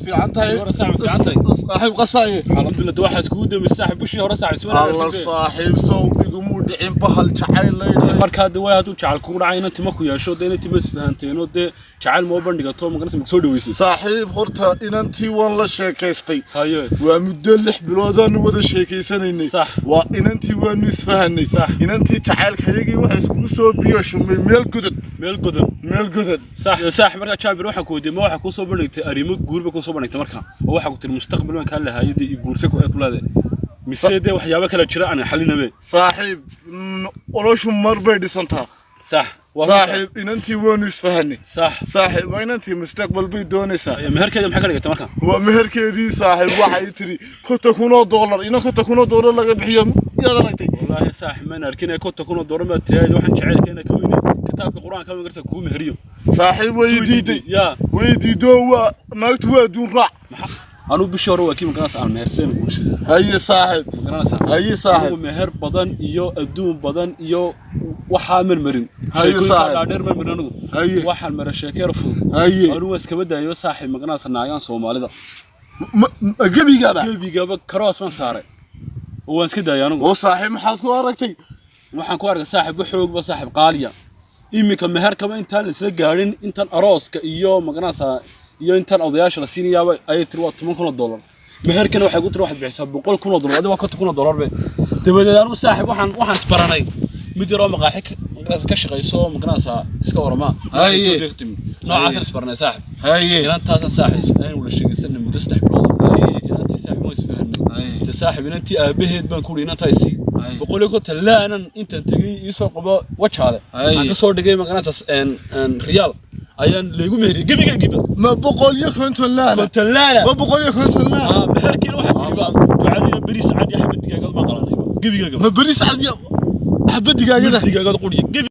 Fiican tahay. Hore saaxiib, fiican tahay. Saaxiib, qasaaye. Alxamdulillah, waxaad kugu dambeysay saaxiib bishii hore, saaxiib. Alla saaxiib, sow igumuu dhicin bahal jacayl laydhahay. Markaa de way hadduu jacayl kugu dhacay, inaan timo ku yeesho dee, inay timo isfahanteeno dee, jacayl ma u bandhigato maganaysa, ma soo dhaweysay? Saaxiib, horta inantii waan la sheekaystay. Waa muddo 6 biloodaanu wada sheekaysanaynay. Waa inantii, waanu isfahanay. Inantii jacaylkayagii waxa iskugu soo biyo shumay meel godad. Meel godan. Meel godad. Sax saaxiib, markaa jaabir waxaan ku weydiiyey, ma waxaa kuu soo bandhigtay arrimo guur bay kuu soo bandhigtay markaa, oo waxaa ku tiri mustaqbal baan kaa lahaayay dee, i guursa ku ay ku leedahay, mise dee waxyaabo kale jira aan xalinabe? Saaxiib, noloshu mar bay dhisantaa. Sax. Saaxiib, inantii waanu isfahanay. Saaxiib, waa inantii mustaqbal bay doonaysaa. Meherkeeda maxay ka dhigatay marka? Waa meherkeedii saaxiib, waxay tiri $50,000. Inan $50,000 laga bixiyo yaad aragtay? Wallaahi saaxiib, maan arkin ee $50,000 baad tiraahday. Waxaan jacaylkeena ka weyne kitaabka Qur-aanka ma garta kugu meheriyo. Saaxiib, way diiday. Yaa. Way diidoo, waa naagtu waa adduun raac. Anuu bishii hore waa kii magaranaysa aan mehersan guursaday. Haye saaxiib. Magaranaysaa? Haye saaxiib. Anigu meher badan iyo adduun badan iyo waxaa marmarin. Haye saaxiib. Dhaadheer marmarin anigu. Waxaan mara sheekeer fudud. Anigu waan iskaba daayo saaxiib, magaranaysa, naagaan Soomaalida. Gebigaaba? Gebigaba karoos baan saaray oo waan iska daayay anigu. Oo saaxiib, maxaad ku aragtay? Waxaan ku arkay saaxiib waxoogba saaxiib qaaliya. Iminka meherkaba intaan la isla gaadhin, intan arooska iyo magaranaysaa iyo intan odayaasha la siinayaaba, ayay tiri waa $10,000. Meherkana waxay ku tiri waxaad bixisaa $100,000, adiga waa $50,000 be. Dabadeed anigu saaxiib waxaan isbaranay mid yaroo maqaaxi magaranaysa ka shaqayso, magaranaysaa, iska oramaa. Ethiopia ka timi, noocaasaan isbaranay saaxiib. Inantaasan saaxiib ayaan wada sheegaysanay muddo 3 bilood. Inantii saaxiib waan isfahanay. Te saaxiib, inantii aabaheed baan ku uri inantaa isii 150 laanan. Intaan tegey iisoo qabo Wajaale aan ka soo dhigay, magaranaysa, riyaal ayaan laygu meheriyey gebigaygiiba. Ma 150 laana? 50 laana. Ma 150 laana? Ah, meherkiina waxaa tiri ba ducadiina beriis cad iyo xabad digaagad baan qalanayba gebigaygaba. Ma beriis cad iyo xabad digaagada? Digaagad quriya gebi.